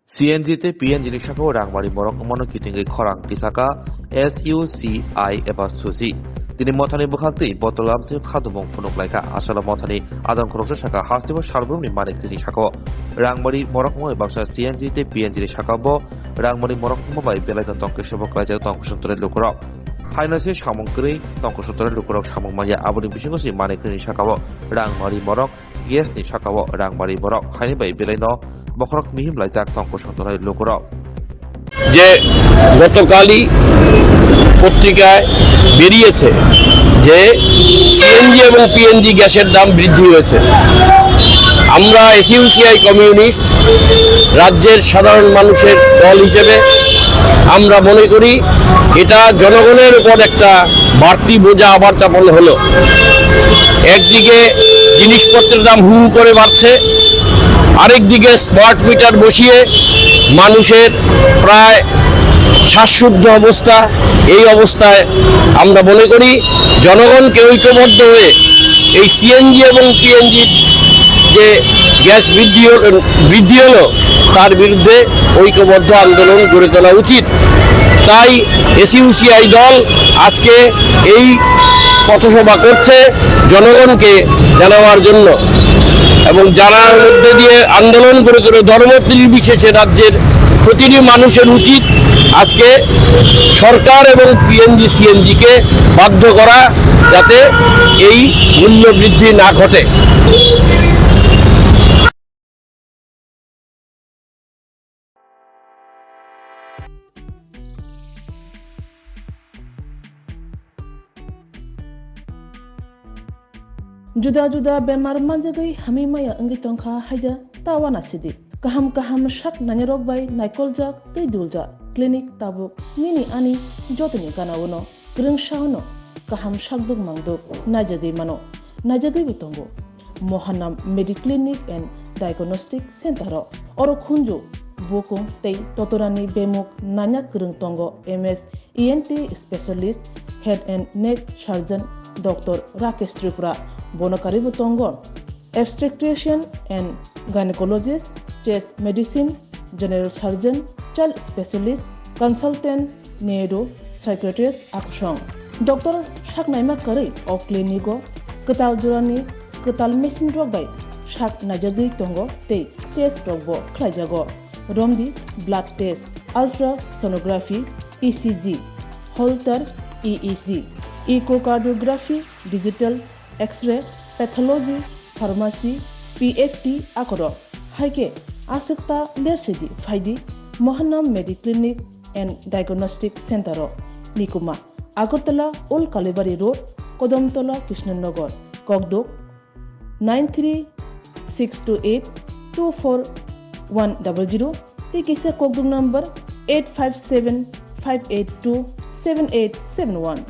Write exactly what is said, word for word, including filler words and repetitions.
C N G tei P N G ni sakao rangmari morok wngmano kitingwi khorang tisaka S U C I eba suji. Tini mothani bwkhak tei botolam se khadumung phunuk laikha. Asalo mothani adon khoroksa saka hasteo salbrumni manwi kwrwini sakao rangmari morok wngmani baksa C N G tei P N G ni sakao bo rangmari morok wngma bai belaino tongkhe sobo klaijak tongkosong torai lukurok. Haino se samung kwrwi tongkosong torai lukurok samung manya, aboni bisingo se manwi kwrwini sakao rangmari morok gas ni sakao rangmari borok haini bai belaino bokhorok mihim laijak tongkosong torai lukurok. যে গতকালই পত্রিকায় বেরিয়েছে যে সিএনজি এবং পিএনজি গ্যাসের দাম বৃদ্ধি হয়েছে। আমরা এসইউসিআই কমিউনিস্ট রাজ্যের সাধারণ মানুষের দল হিসেবে আমরা মনে করি এটা জনগণের উপর একটা বাড়তি বোঝা আবার চাপানো হলো। একদিকে জিনিসপত্রের দাম হু হু করে বাড়ছে, আরেকদিকে স্মার্ট মিটার বসিয়ে মানুষের প্রায় শ্বাসরুদ্ধ অবস্থা। এই অবস্থায় আমরা মনে করি জনগণকে ঐক্যবদ্ধ হয়ে এই সিএনজি এবং পিএনজির যে গ্যাস বৃদ্ধি হল-, বৃদ্ধি হলো, তার বিরুদ্ধে ঐক্যবদ্ধ আন্দোলন গড়ে তোলা উচিত। তাই এসইউসিআই দল আজকে এই পথসভা করছে জনগণকে জানাবার জন্য এবং জানার মধ্যে দিয়ে আন্দোলন গড়ে তোলে ধর্ম নির্বিশেষে রাজ্যের প্রতিটি মানুষের উচিত আজকে সরকার এবং পিএনজি সিএনজিকে বাধ্য করা, যাতে এই মূল্য বৃদ্ধি না ঘটে। Juda juda bemar manjagwi hamwi maya wngwi tongkha haida ta uanasidi. Kaham kaham sak nainarok bai naikoljak tei duljak clinic tabuk nini ani jotoni gana-o no kwrwngsa-o no kaham sakduk mangduk naijagwi mano, naijagwibo tongo. Mohanam Mediclinic and Diagnostic Center-o oro khunju, bukung tei totorani bemuk nanya kwrwng tongo M S E N T specialist, head and neck surgeon Doctor Rakesh Tripura, bono karwibo tongo obstetrician and gynecologist, chest medicine, general surgeon, child specialist, consultant, neuro psychiatrist akusong. Doctor saknaima karwi o clinic-o kwtal jorani kwtal machine rok bai sak naijagwi tongo tei test rokbo khlaijago. Romdi blood test, ultrasonography, E C G, Holter E E G, echocardiography, digital X-ray, pathology, pharmacy, P F T akorok. Hai khe aswk ta lersidi phaidi Mohanam Mediclinic and Diagnostic Center-o. Nikuma, Agartala Old Kalibari Road, Kodamtola Krishnanagar, Kokduk, nine three six two eight two four one double zero tei kisa kokduk number eight five seven five eight two seven eight seven one.